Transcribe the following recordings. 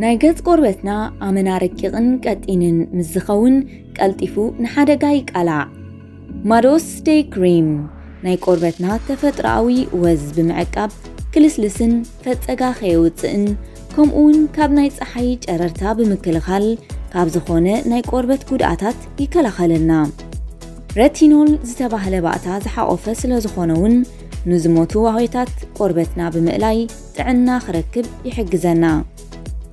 ናይ ገጽ ቆርበትና ኣመና ረቂቕን ቀጢንን ምስ ዝኸውን ቀልጢፉ ንሓደጋ ይቃላዕ። ማዶስ ደይ ክሪም ናይ ቆርበትና ተፈጥሮኣዊ ወዝ ብምዕቃብ ክልስልስን ፈጸጋ ከየውጽእን ከምኡውን ካብ ናይ ጸሓይ ጨረርታ ብምክልኻል ካብ ዝኾነ ናይ ቆርበት ጉድኣታት ይከላኸለልና። ረቲኖል ዝተባህለ ባእታ ዝሓቆፈ ስለ ዝኾነ እውን ንዝሞቱ ዋህዮታት ቆርበትና ብምእላይ ጥዕና ክረክብ ይሕግዘና።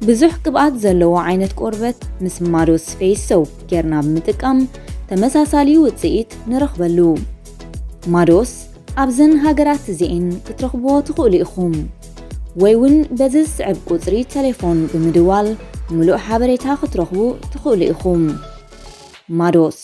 ብዙሕ ቅብኣት ዘለዎ ዓይነት ቆርበት ምስ ማዶስ ፌስ ሶፕ ጌርና ብምጥቃም ተመሳሳሊ ውጽኢት ንረኽበሉ። ማዶስ ኣብዘን ሃገራት እዚኤን ክትረኽብዎ ትኽእሉ ኢኹም። ወይ እውን በዚ ዝስዕብ ቁጽሪ ቴሌፎን ብምድዋል ምሉእ ሓበሬታ ክትረኽቡ ትኽእሉ ኢኹም። ማዶስ።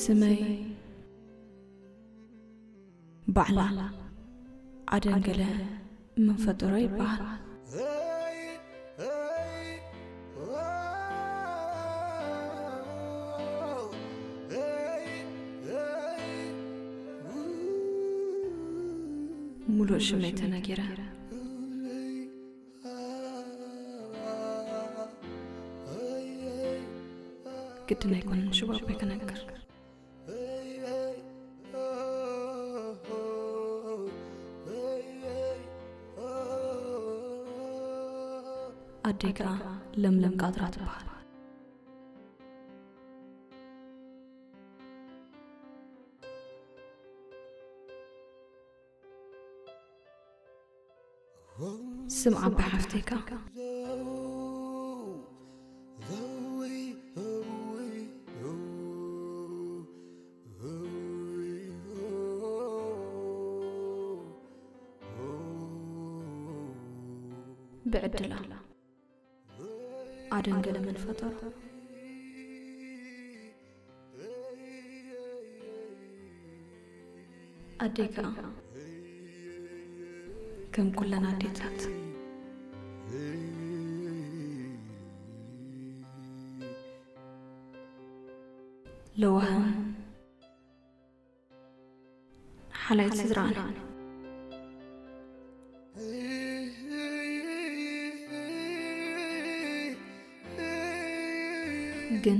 ስመይ ባዕላ ኣደንገለ መንፈጠሮ ይበሃል። ሙሉእ ሽመይ ተነጊረ ግድን ኣይኮነን ሽባቦይ ክነግር። ኣደይ ከኣ ለምለም ቃድራ ትበሃል። ስም ዓባይ ሓፍተይ ከኣ ብዕድላ ኣደንገለ መንፈጠሮ። ኣደይ ከኣ ከም ኩለን ኣዴታት ለዋህን ሓላይት ስድራን። ግን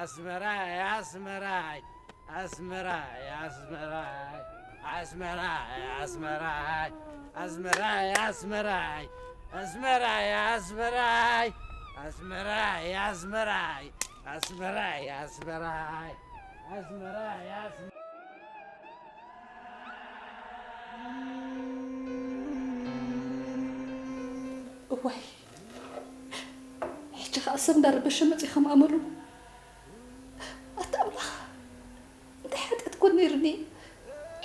ኣስመራይ ኣስመራይ ኣስመራይ ኣስመራይ ኣስመራይ ኣስመራይ ኣስመራይ ኣስመራይ ኣስመራይ ኣስመራይ ኣስመራይ ኣስመራይ ኣስመራይ ኣስመራይ ኣስመራይ ኣስመራይ ኣስመራይ እዋይ ሕጂ ኸዓ ሰብ እንዳረበሸ መፂኡ ከም ኣመሉ። ኣታ ኣምላኽ እንታይ ሓጢኣት ኮን ነይርኒ?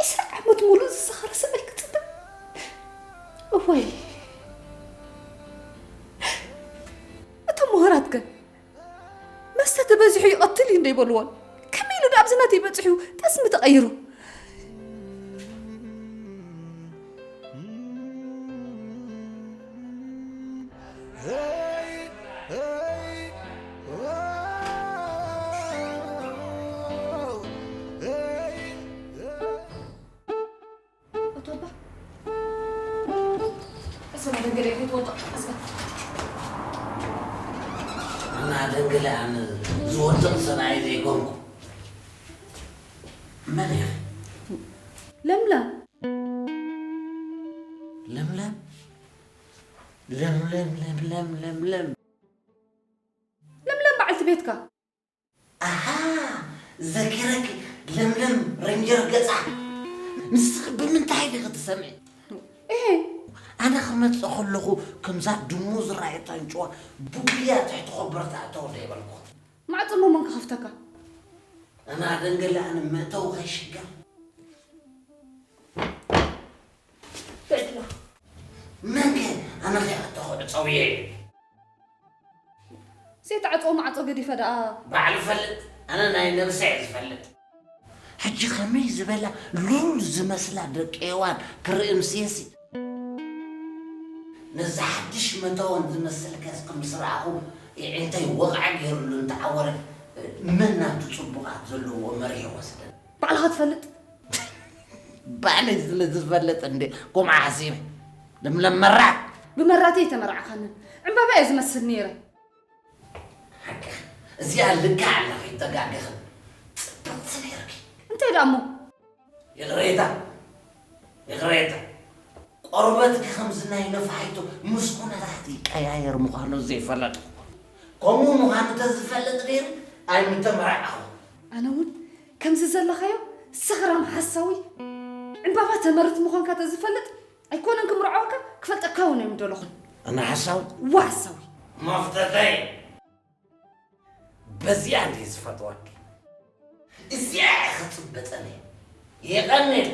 ዒስራ ዓመት ሙሉእ ዝሰኸረ ሰብኣይ ክፅበ። እዋይ እቶም ምሁራት ከ መስተ ተበዚሑ ይቐትል እዩ እንዶ ይበልዎን? ከመይ ኢሉ ዶ ኣብዚ ናተይ በፂሑ ጠስሚ ተቐይሩ? ኣና ደንግለ ኣነ ዝወድቕ ሰብኣይ ዘይኮንኩ መን ኢኺ? ለምለም ለምለም ለምለም ለምለም ለምለም ለምለም በዓልቲ ቤትካ ኣሃ ዘኪረኪ ለምለም ሬንጀር ገፃ ንስኺ ብምንታይ ዲኺ ትሰምዒ እሄ ኣነ ክመፅእ ከለኹ ከምዛ ድሙ ዝረኣየት ኣንጭዋ ብጉያ ትሕቲ ኮበርታ እተው ዶ ይበልኩ ማዕፅሞ መን ክኸፍተካ ኣና ደንገለ ኣነ መእተው ከይሽገር ብዕድላ መንከ ኣነ ከይኣተኹ ዕፀውየ እዩ ዘይተዓፅኦ ማዕፆ ገዲፈ ደኣ ባዕሉ ፈልጥ ኣነ ናይ ነብሰ እየ ዝፈልጥ ሕጂ ከመይ ዝበላ ሉል ዝመስላ ደቂ የዋን ክርኢ ምስየሲ ነዚ ሓድሽ መተወን ዝመስል ከስክ ምስ ረኣኹ የዒንተይ ወቕዓ ገይሩሉ እንተዓወረ መን ናብቲ ፅቡቓት ዘለዎ መሪሒ ወስደን ባዕልኻ ትፈልጥ ባዕለይ ስለ ዝፈልጥ እንደ ከምኡ ሓሲበ ለምለም መራዕ ብመራተይ ኣይተመራዕካንን ዕምባባ እየ ዝመስል ነይረ ሓቅኻ እዚኣ ልክዕ ኣላ ከይተጋገኽን ፅብቕቲ ነይርኪ እንታይ ደኣ እሞ ይቕሬታ ይቕሬታ ቆርበትኪ ከምዚ ናይ ነፋሒቶ ምስ ኩነታት ይቀያየር ምዃኑ ዘይፈለጥኩ ከምኡ ምዃኑ ተዝፈልጥ ነይሩ ኣይምተመራዕኹ ኣነ እውን ከምዚ ዘለኻዮ ሰኽራም ሓሳዊ ዕምባባ ተመርት ምዃንካ ተዝፈልጥ ኣይኮነን ክምርዓወካ ክፈልጠካ እውን እዮም ደለኹ ኣነ ሓሳዊ ዋ ሓሳዊ መፍተተይ በዚኣ እንዲ ዝፈትወኪ እዚኣ እየ ክፅበጠኒ የቐንል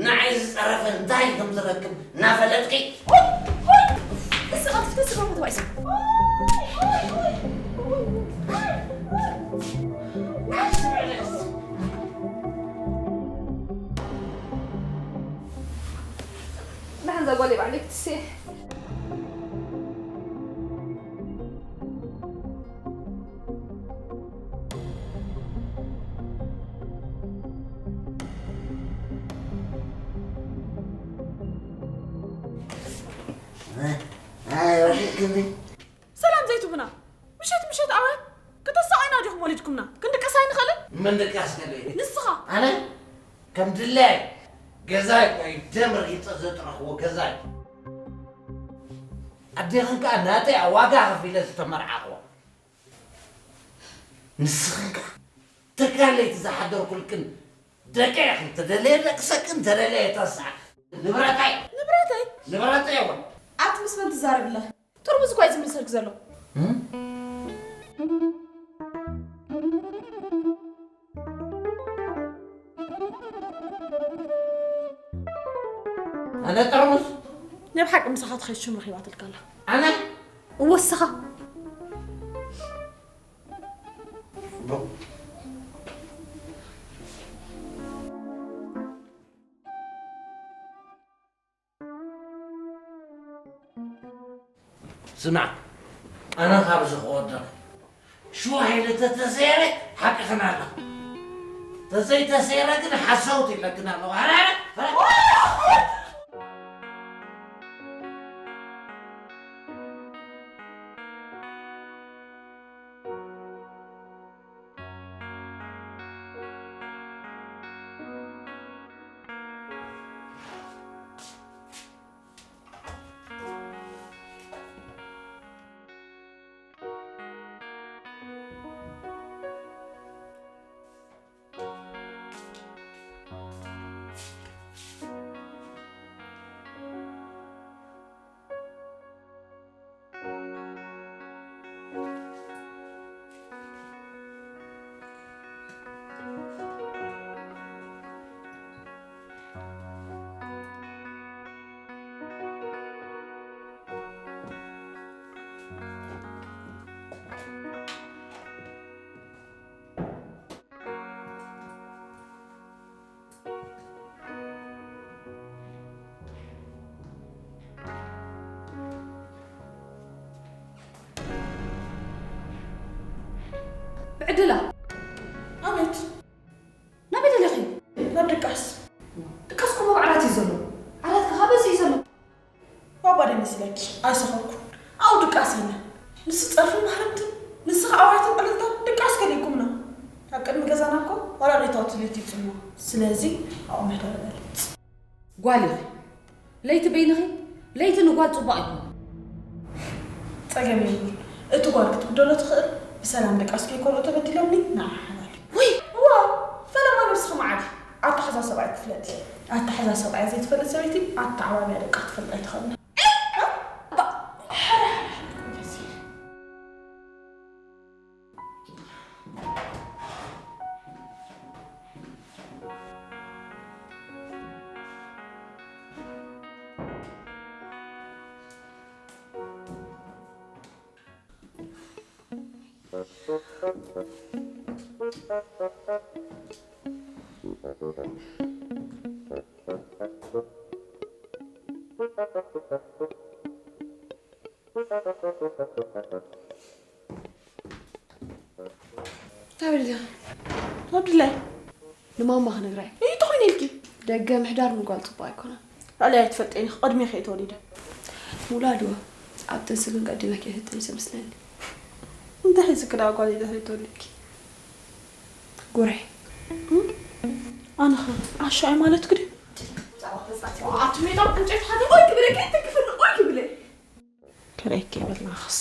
ንዓይ ዝፀረፈ እንታይ ከም ዝረክብ እናፈለጥኪ ንሓንዛ ጓል ባዕለይ ክትስየ ኣይ፣ ክንዲ ሰላም ዘይትቡና። ምሸት ምሸት ኣውያት ከተሳቐዩና ዲኹም ወሊድኩምና? ክንድቅስ ኣይንኽእልን? ምንድቃስ ከለ? ንስኻ። ኣነ ከም ድላየ ገዛይ እኮ እዩ፣ ደም ረጊጸ ዘጥረኽዎ ገዛይ። ኣዴኽን ከኣ ናተይ ዋጋ ከፊለ ዝተመርዓኽዎ። ንስኽን ከኣ ተጋለይቲ ዝሓደርኩልክን ደቂ ኢኽን፣ ተደለየ ደቅሰክን፣ ተደለየ ተስዓ። ንብረተይ። ንብረተይ? ንብረተይ እውን። ኣቲ ምስ መን ትዛረቢ ኣለኺ? ጥርሙዝ እኳ እዩ ዝምልሰልኪ ዘሎ። እም? ኣነ ጥርሙዝ? ናይ ብሓቂ ምሳኻ ትኸይድ ሽም ረኺባትልካ ኣላ። ኣነ? እወ፣ እስኻ። ስማዕ፣ ኣነ ካብዚ ክወደቕ ሽዋ ኢለ ተተሰይረ ሓቅኽን ኣለኹ። ተዘይተሰይረ ግን ሓሰውት ኢለክን ኣለኹ። ኣረ፣ ኣረ፣ ኣረ። ብዕድላ። ኣቤት። ናበይ ደለኺ? ናብ ድቃስ። ድቃስ እኮ ኣብ ዓራት እዩ ዘሎ። ዓራት ከ ካበዚ እዩ ዘሎ? ባባ ደይ መሲለኪ፣ ኣይሰኸርኩን። ኣብኡ ድቃስ የለን። ንሱ ጸርፍን ማህረምትን፣ ንስኻ ኣውያትን ዕልልታን ድቃስ ከሊእኩምና። ኣብ ቅድሚ ገዛና እኮ ዋላ ሬታዊ ትልት ይጽልዎ። ስለዚ ኣብኡ ምሕደር በልጽ። ጓል ኢኺ። ለይቲ በይንኺ፣ ለይቲ ንጓል ጽቡቕ ኣይኮነን። ጸገም የብሉን። እቲ ጓል ክትብደሎ ትኽእል፣ ብሰላም ድቃስ ከይኮልኦ ተበዲሎምኒ ንዓ ሓላል እዩ። ውይ! እዋ፣ ፈለማ ነብስኺ መዓዲ። ኣተሓዛ ሰብኣይ ክፍለጥ እየ። ኣተሓዛ ሰብኣይ ዘይትፈልጥ ሰበይቲ ኣተዓባብያ ደቃ ክትፈልጥ ኣይትኽእልን። ታበል ዲኻ? ኣብ ድላይ ንማማ ክነግራ እየ። እዩ ተኾይነ ኢልኪ? ደገ ምሕዳር ንጓል ጽቡቕ ኣይኮነን። ባዕለይ ኣይትፈልጠኒ፣ ቅድሜ ከይተወሊደ። ምውላድዋ ኣብ ጥንሲ ግን ቀዲመ ከይህጥን እዩ ዝመስለኒ። እንታይ ሒዝኪ ደኣ ጓል ድሕሪ ተወሊድኪ? ጉራይ። እም? ኣነኸ ዓሻ እየ ማለትኪ ድዩ? ኣቲ ሜጣ ዕንጨይቲ ሓደ ቆይ ክብለ፣ ከይትክፍኒ ቆይ ክብለ። ክርእየኪ የብልናኽስ።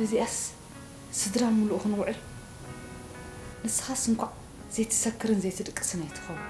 እዚኣስ ስድራ ምሉእ ክንውዕል፣ ንስኻስ እንኳዕ ዘይትሰክርን ዘይትድቅስን ኣይትኸውን።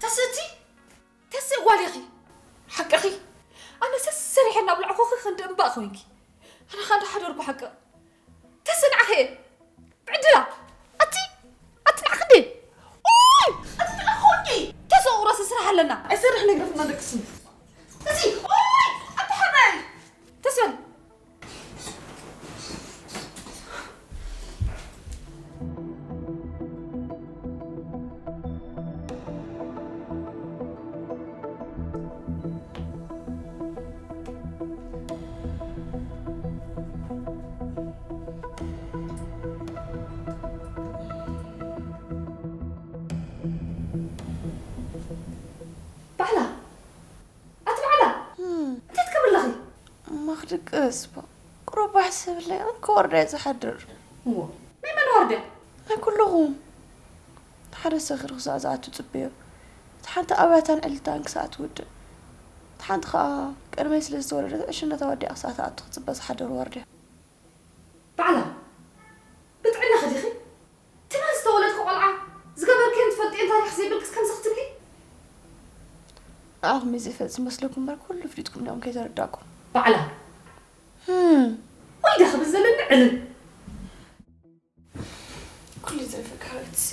ተስእቲ፣ ተስእ ጓል ኢኺ። ሓቅኺ። ኣነ ሰሰሪሐ እናብላዕኹኺ ክንዲ እምባእ ኮይንኪ። ኣነ ኸኣ እንዳሓደርኩ ሓቂ። ተስእ ንዓኺ እየ። ብዕድላ። ኣቲ፣ ኣቲ ንዓኺ እንዴ? ኦይ! ኣቲ ንዓኺ ኮንኪ። ተስእ ቁረሲ ስራሕ ኣለና። ኣይሰርሕ ነግረፍና ደቅስኒ። እዚ፣ ኦይ! ኣቲ ሓራይ! ተስበል። ባዕላ፣ ኣቲ ባዕላ፣ እንታይ ትገብሪ ኣለኺ? እማ ክድቅስ እባ። ቁሩብ ባሕ ሰብለይ፣ ክወርዳ እየ ዝሓድር። እዎ፣ ናይ መን ወርዳ? ናይ ኩልኹም። ሓደ ሰኺሩ ክሳዕ ዝኣቱ ጽበዮ። እቲ ሓንቲ ኣብያታን ዕልልታን ክሳዕ ትውድእ። እቲ ሓንቲ ኸኣ ቅድመይ ስለ ዝተወለደት ዕሽነታ ወዲኣ ክሳዕ ትኣቱ ክጽበ ዝሓደር ወርዳ። ባዕላ፣ ብጥዕናኺ ዲኺ? ትማል ዝተወለድኪ ቆልዓ ዝገበርክዮን ትፈልጥዮን ታሪኽ ዘይብልክስ ከምዚ ክትብሊ? ንዓኹም እዩ ዘይፈልጥ ዝመስለኩም እምበር ኩሉ ኣፍሊጥኩም ዲኹም ከይተረዳእኩም? ባዕላ። ህም። ወይ ዳ ክብል ዘለኒ ዕልል። ኩሉ ይትረፈካ ሓብትሲ።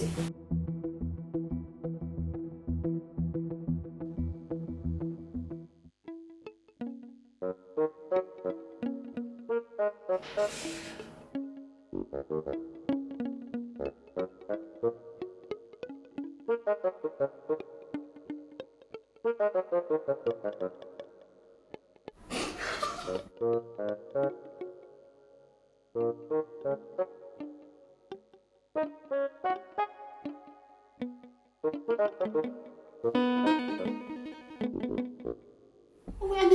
እውይ ኣነ፣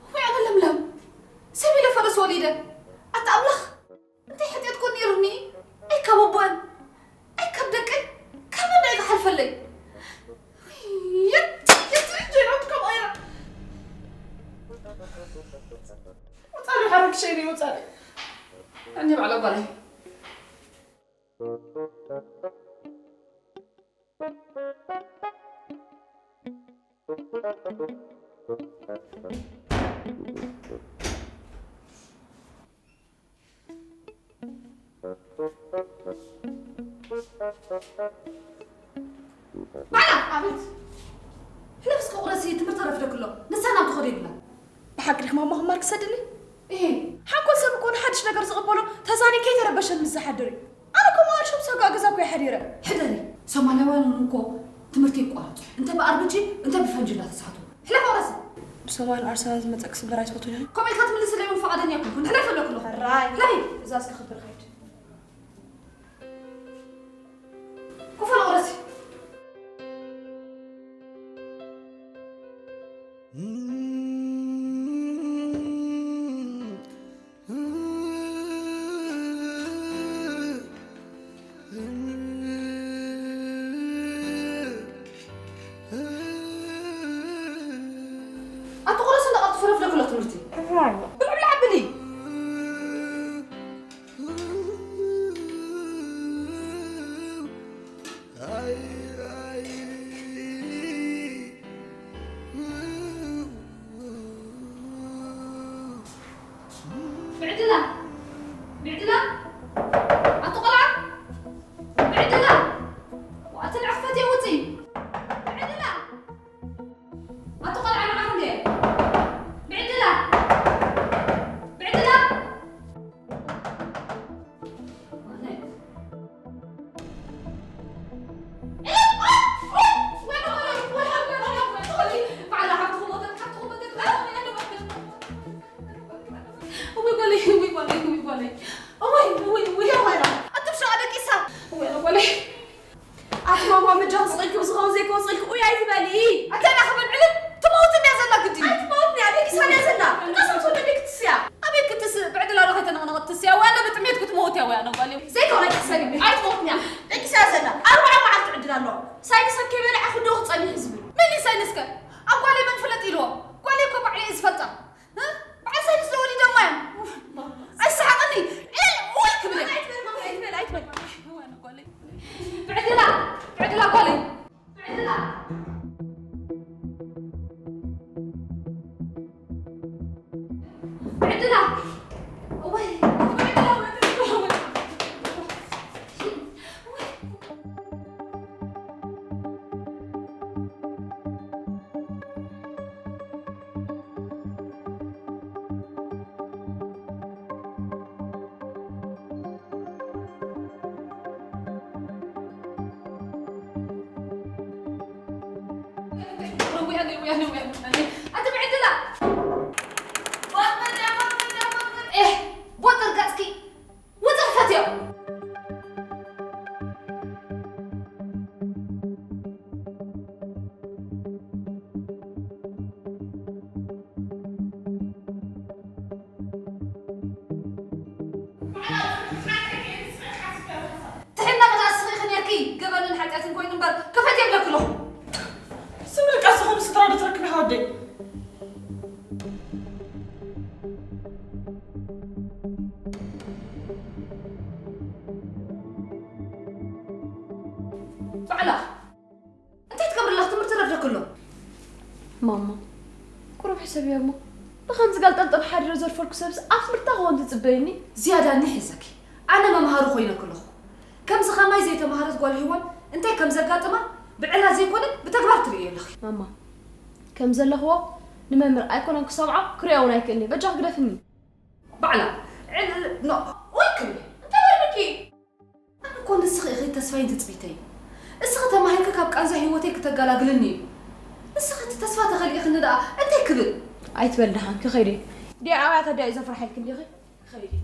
እውይ ኣነ ለምለም፣ ሰብ ኢለ ፈረስ ወሊደ። ኣታ ኣምላኽ፣ እንታይ ሓጢኣት ኮን ነይሩኒ? ኣይ ካብ ኣቦኣን፣ ኣይ ካብ ደቀይ፣ ካብ መን እዩ ክሓልፈለይ? የት፣ የት፣ ጀይሮት ካብ ኣይራ። ውጻለይ፣ ሓረግሸይኒ፣ ውጻለይ። እኔ ባዕላ ጓለይ። ማራ! ኣቤት! ሕለፍ እስከ ቁረሲ፣ ትምህርቲ ረፍደክሎ። ንሳ ናብ ትኸዶ ይብላ። ብሓቂ ዲኺ ማማ ክማር ክሰድኒ? እሄ። ሓንጎል ሰብ እኮ ንሓድሽ ነገር ዝቕበሎ ተዛኒን ከይተረበሸን ምስ ዝሓድር እዩ። ኣነ እኮ ማዋል ሸምሳ ጋር ገዛ እኮ እየ ሓዲረ። ሕደሪ። ሶማላውያን እውን እኮ ትምህርቲ ይቋረጹ። እንተ ብኣርብጂ፣ እንተ ብፈንጂ እንዳተሳሕቱ። ሕለፍ ቁረሲ። ብሶማል ኣርሰናል ዝመጸ ክስበር ኣይትፈቱን ኢኺ? ከምኡ ኢልካ ትምልስለይ እውን ፍቓደኛ ኣይኮንኩን። ሕለፍ እብለኪ ኣለኹ። ሕራይ። ሕለፊ። እዛ እስከ ክብር ኸይድ። ክፈል ቁረሲ። ኣቲ ቁረሲ፣ እንዳቐልጥፈ ረፍደክሎ ትምህርቲ። ሕራይ። ብልዕ ብልዕ ኣብሊ። ዘይኮነ ክሰኒ ኣይትሞትንያ። ደቂ ሳያ ዘላ ኣርባዓ መዓልቲ ዕድል ኣለዋ። ሳይንስ ከይበልዓ ክዶ ክጸንሕ ዝብል። መን እዩ ሳይንስከ? ኣብ ጓለይ መን ፍለጥ ኢልዎ? ጓለይ እኮ ባዕለይ እየ ዝፈልጣ። እ? በዓል ሳይንስ ዝወሊደማ እዮም። ኣይሰሓቕኒ። ዕለል ወይ ክብል እየ። ኣይትበል፣ ማማ፣ ኣይትበል፣ ኣይትበል። ብዕድላ፣ ብዕድላ ጓለይ። ብዕድላ። ብዕድላ። እወይ፣ ብዕድላ፣ ብዕድላ። ኣቲ ብዕድላ። ኤህ፣ ቦጥር ገጽኪ ውጽእ ፈትዮ። ትሕነቕ ደኣ እስኺ ኢኺ ነርኪ፣ ገበንን ሓጢኣትን ኮይኑ እምበር፣ ክፈት የብለኪ ኣለኹ። ስምሪ ቃል ዝኾኑ ስድራ ዶ ትረክቢ፣ ሓወደይ? ባዕላ እንታይ ትገብርላ? ትምህርቲ ረፍደክ ኣሎ። ማማ፣ ቁሩብ ሕሰብዮ እሞ፣ ብኸምዚ ጋል ጠብጠብ ሓዲረ ዘርፈልኩ ሰብስ ኣብ ትምህርታ ክኾን ትጽበይኒ? ዝያዳ እኒ ሒዘኪ። ኣነ መምሃሪ ኮይነኪ ኣለኹ። ከምዚ ኸማይ ዘይተምሃረት ጓል ሂዋን እንታይ ከም ዘጋጥማ ብዕላ ዘይኮነ ብተግባር ትርእዮ ኣለኺ። ማማ፣ ከም ዘለኽዎ ንመምህር ኣይኮነን ክሰምዖ ክርእዮ እውን ኣይክእልን እየ። በጃ ክግደፍኒ። ባዕላ ዕል- ኖ፣ ወይ ክብል። እንታይ ወርድኪ? ኣነ እኮ ንስኺ ኢኺ ተስፋይን ትጽቢተይ። እስኺ ተማሂርኪ ካብ ቃንዛ ህይወተይ ክተገላግልኒ እዩ። ንስኺ እቲ ተስፋ ተኸሊእኽኒ ደኣ እንታይ ክብል? ኣይትበል ደሓን፣ ክኸይድ እየ። ድያ ኣብያታ ድያ እዩ ዘፍርሓልኪ እንዲኺ? ክኸይድ እየ።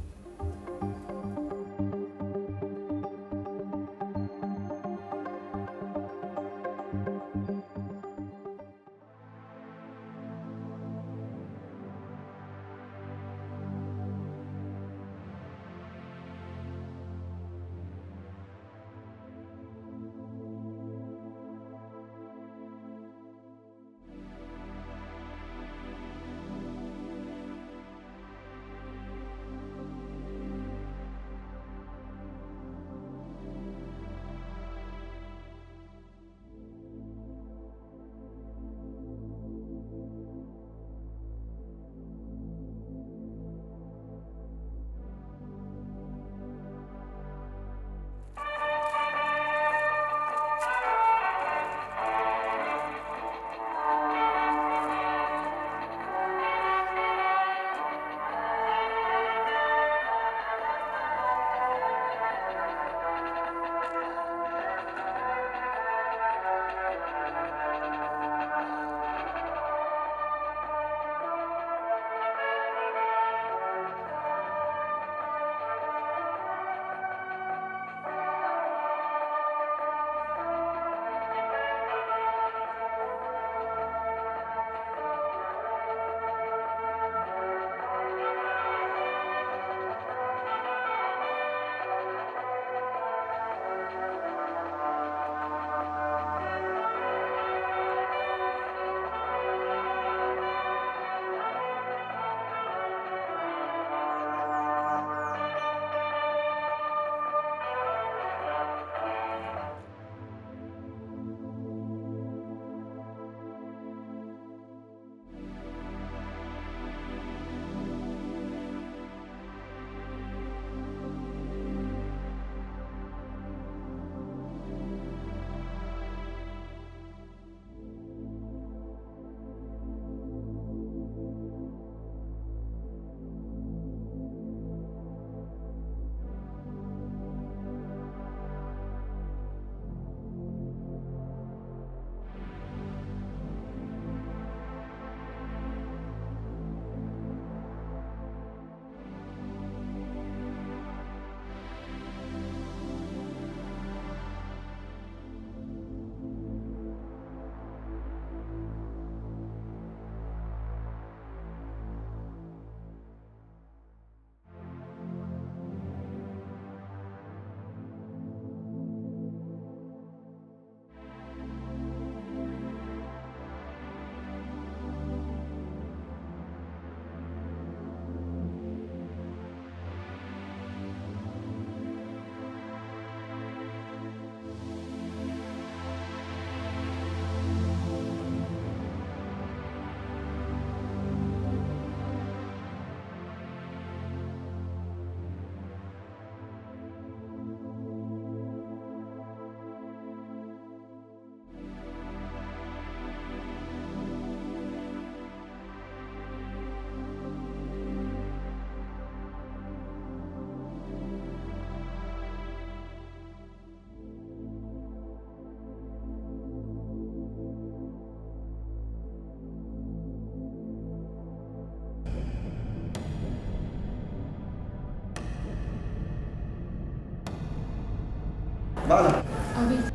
ባዕላ ኣቤት